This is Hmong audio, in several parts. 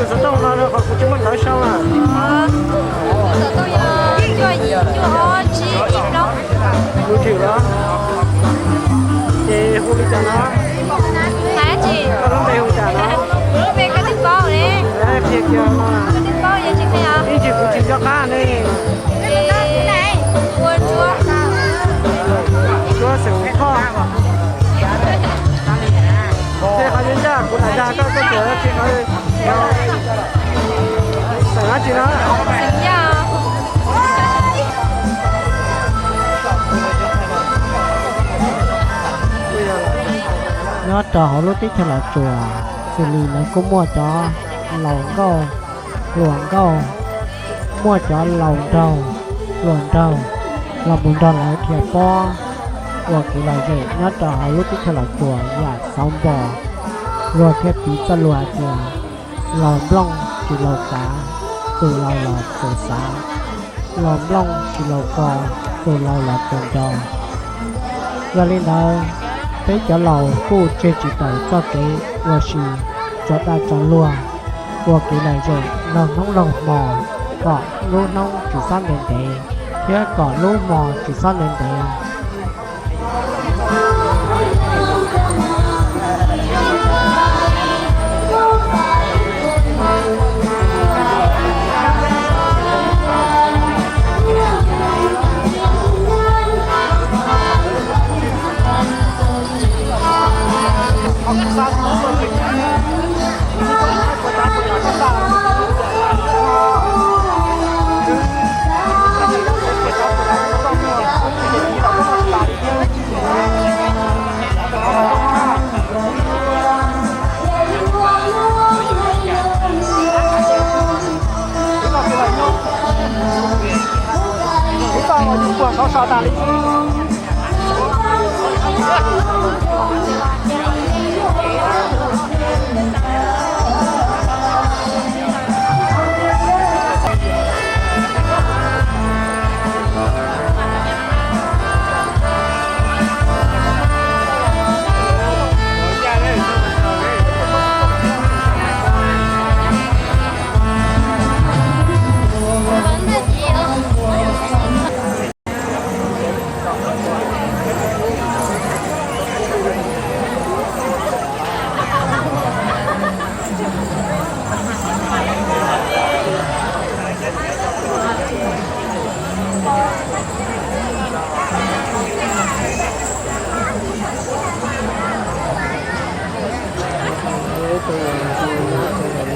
Xov tooj no rau qhov kuv tsis muaj ntawv sau na. Xov tooj yog cuaj yim cuaj ob tsib ib plaub. Mus chwm los? Ces hu li cas no? Hais dab tsi? Koj lub npe hu cas no? Kuv lub npe koj twb paub ne. Qhia kiag no. Koj twb paub yog tsis qhia os. Ib ntsis kuv tsis nco qab ne. Ua Ntsuab. Ntsuab xeem Thoj. Qhia qhov yuav ncaj kuv lam dag koj, koj tsuas qhia qhov xeem dab tsi no. Xeem Yaj. Nyob rau hauv lub teb chaws Los Tsuas, xws li lawv kuj muaj cov laus nkauj, hluas nkauj, muaj cov laus nraug, hluas nraug los mus nrog lawv dhia pob ua kev lom zem nyob rau hauv lub teb chaws Los Tsuas yam xauv npo. Luag thiaj piv txoj lus hais tias laus nplooj tsis laus kav, tus laus los tus xav, laus nplooj tsis laus ko, tus laus los tus nco. Yog li ntawd, peb cov laus kuj tseg tsis tawm txoj kev ua si, tso dag tso luag, ua kev lom zem laug hnub laug hmo, kom lub hnub tsis xob ntev ntev thiab kom lub hmo tsis xob ntev ntev.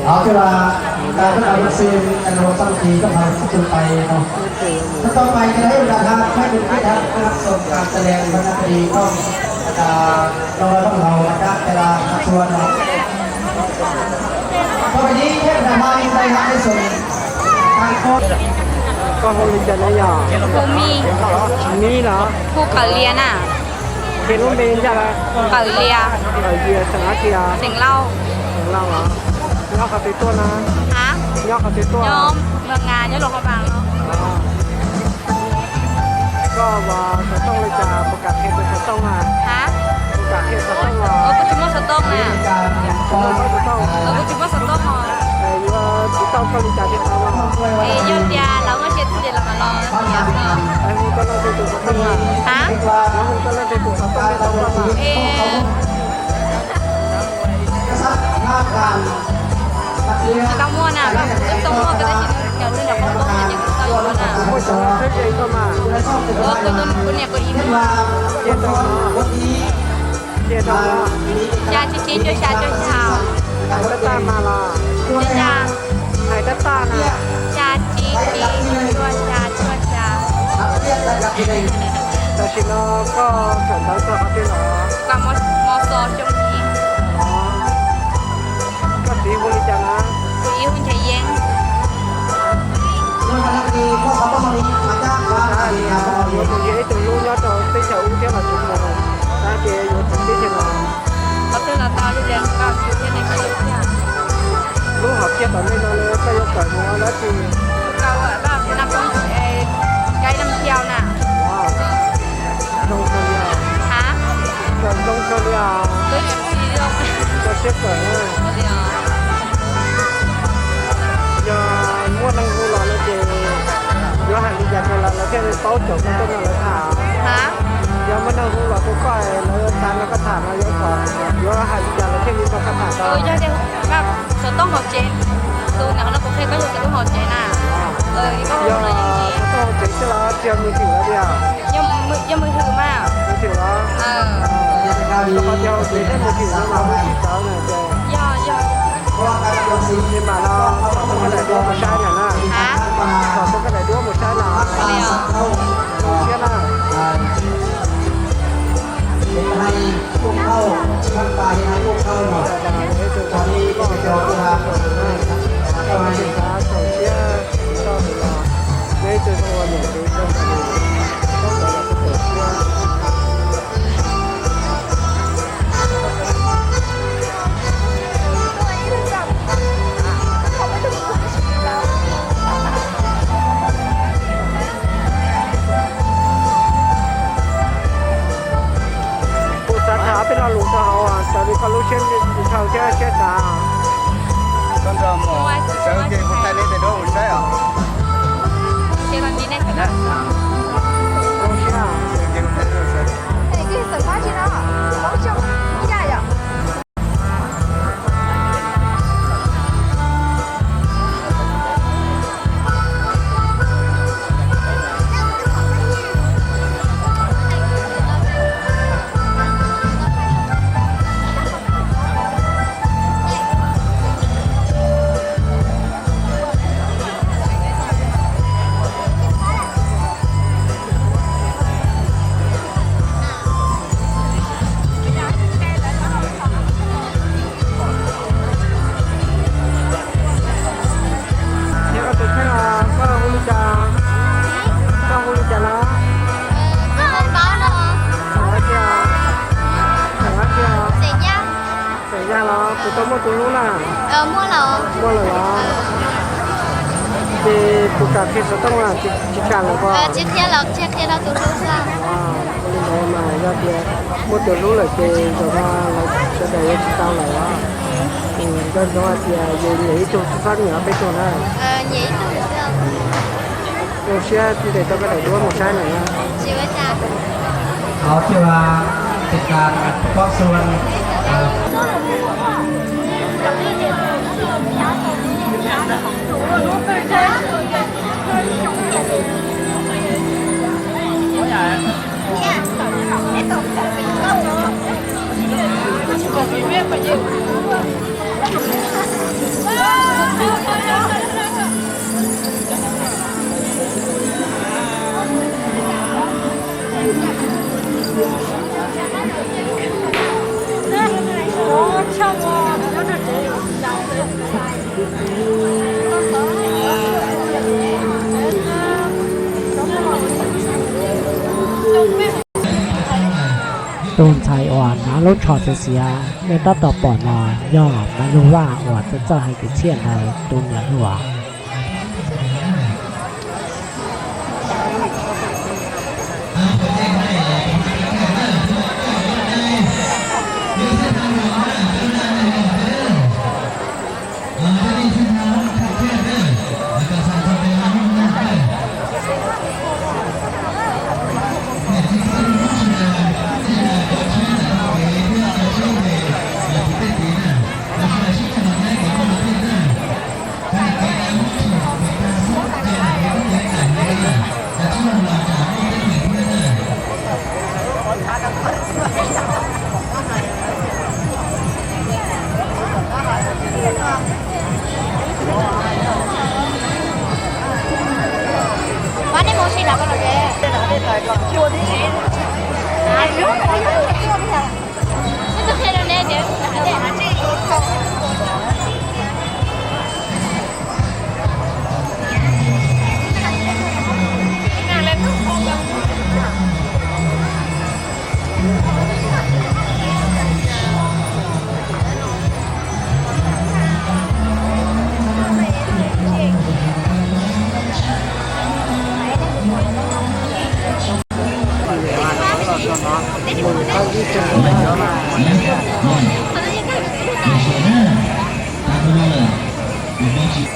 Hos twb las, ta koj na lub xim, ta lub txoj kev koj phav txoj kev pais no. Koj tau pais koj na ib ua da ha, koj ib ua da ha, koj na xom kas txav lees koj na pes koj, ta loo lawv rooj hauv mas dab pes las qhov tsua no. Koj pais dib thiab da ha ib ua da ha ib xom. Koj hu li cas na yom? Hu Mib. Mib los? Hu Qawm Lias na. Ces lub npe ncaj lawm. Qawm Lias. Qawm Lias xeem dab tsi os? Xeem Lauj. Xeem Lauj los? Nyob qhov twg tuaj na? Ha? Nyob qhov twg tuaj? Nyob Npas Ngas, nyob Luas Qhov Vas no. Koj ua xov tooj li cas puas kam qhia tus xov tooj na? Ha? Puas kam qhia xov tooj os? Kuv tsis muaj xov tooj na. Kuv tsis muaj xov tooj os. Yuav tsis tau koj li cas thiaj tau no? Es yog tias lawv muaj siab ces lawv mam los tias no. Hu koj leej twg tus xov tooj na? Ha? Hu koj leej twg tus xov tooj thiaj tau koj na? Es tsis tau muaj na, kuv twb tau muaj koj tab sis nws nws nws nws qhov qhov ces kuv tau yuav na. Muaj cov tsheb ze koj mas. Ua kuv tus kuv niam kuv txiv muaj. Cia tau no. Cia tau no. Xya tsib tsib cuaj xya cuaj xya. Hais tab tag mas los? Cuaj xya. Hais tab tag na. Xya tsib tsib cuaj xya cuaj xya. Tam sim no koj kawm ntawv txog qhov twg lawm? Koj mos xos xyoo ib. Koj txiv hu li cas na? Kuv txiv hu Nchaiv Yeeb. Yuav mus yug ib tug hlub nyob rau teb chaws ub thiab los tsis tau, xav tias yuav txiv teb chaws no. Qhov twg los tau, yog tias koj thiab nej koj yuav thiab. Lub hom phiaj tom nej no koj yuav kawm mus ua dab tsi? Kawm ua dab tsi na, kawm zoo kawg li na. Ha? Kawm zoo kawg li os. Koj siab kawm na. Paub cov koj tuaj nrog lawv tham. Yog muaj neeg hu los hu koj, lawv xav nrog koj tham no yuav kom, yuav hais li cas lawv thiaj li nrog koj tham tau? Yog tias xov tooj hauv tsev, tus nam no kuv qhia koj yog xov tooj hauv tsev na. Yog xov tooj hauv tsev xwb los tsis yog mws thwm los tiag? Yog mws thwm mas. Mws thwm los? Rau qhov tias hauv tsev thiab mws thwm no mas hu tsis tawv na ces. Yog, yog. Ces mam no kom tau koj daim duab mus saib na. Kom tau koj daim duab mus saib na. Zoo siab na. Kuv xav tham peb lo lus rau hauv, xav li koj lub siab ntshaw thiab siab xav. Zoo siab. Thiab koj tus kheej os, koj hu li cas? Koj hu li cas no? Xeem Yaj los kuv tau muaj tus hlub na. Muaj lawm los? Ces kuv kam qhia xov tooj tsis kam lawm ko. Ua li ntawd mas yog tias muaj tus hlub lawm ces zaum no lawv sawv daws yuav tsis tau lawm os. Nco ntsoov hais tias yus nyiam ib tug txhob nyiam peb tug na. Zoo siab ntes tau koj daim duab mus saib lawm na. Thov thiaj tias pob xua. Tus ntxhais uas hnav lub tsho txias xiav nej tab tom pom no yog Maiv Lug Vaj uas txawj txawj hais kwv txhiaj ntawd tus niam hluas.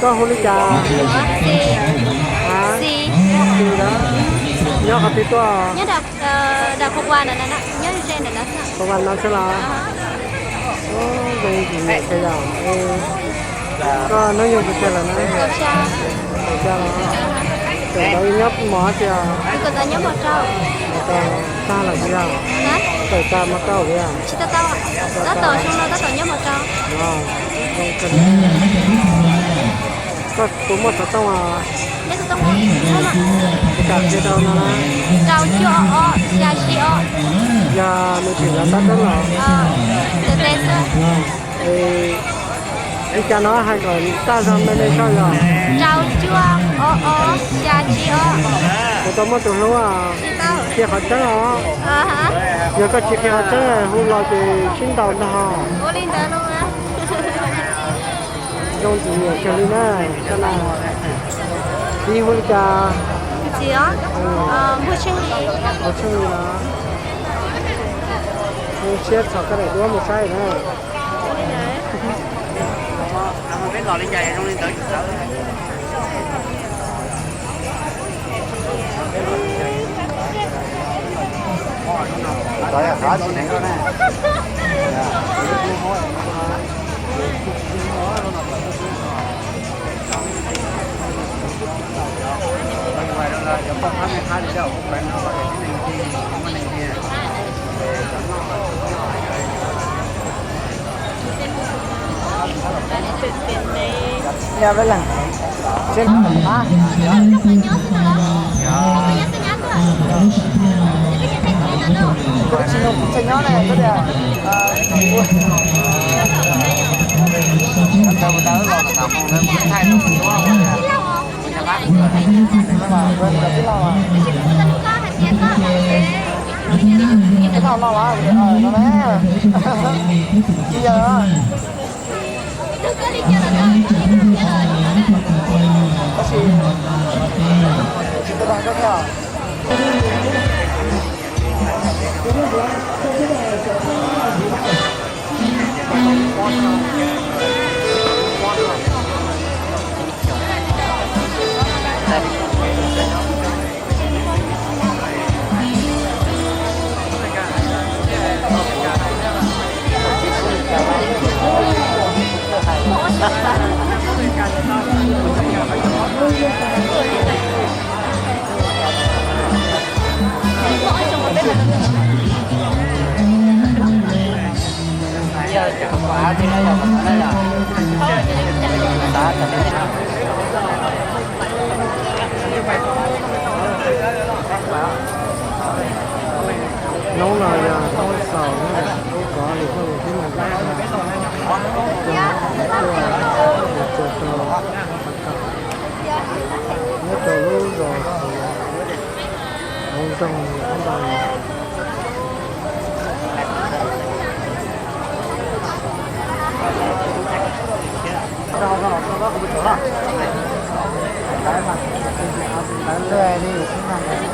Koj hu li cas? Xis. Xis los? Nyob qhov twg tuaj? Nyob Dam Khua Ua ntawm no, nyob ze ntawm no xwb. Khua Ua no xwb los? Zoo ntxim nyiam kawg yom. Koj hnub nyoog puas tsawg lawm na? Kaum xya los? Tseem ntawd nyob mos tias? Tag lawm tiag. Tawm tas mas tau tiag. Tab tom xyoo no tab tom nyob mos rau. Koj puas muaj xov tooj? Li cas qhia rau no na? Rau cuaj ob xya tsib ob. Yog nws tseem lawv tab teb los? Li cas no hais kom tag zog me me saib yog? Rau cuaj ob ob xya tsib ob. Kuv tau muaj tus hlub. Qhia qhov tseeb os. Yog koj tsis qhia qhov tseeb hu los ces sib ntaus ntag. Zoo ntxim nyiam kawg li na. Koj na, txiv hu li cas? Npug Tsheej Lis los? Zoo siab txog koj daim duab mus saib na. Hnub no yog hnub xaus na, hnub kov li koj mus tib neeg tag, coj tuaj mus txog rau Paj Kaum, nyob rau lub zos hauv nroog Paj Ntaus.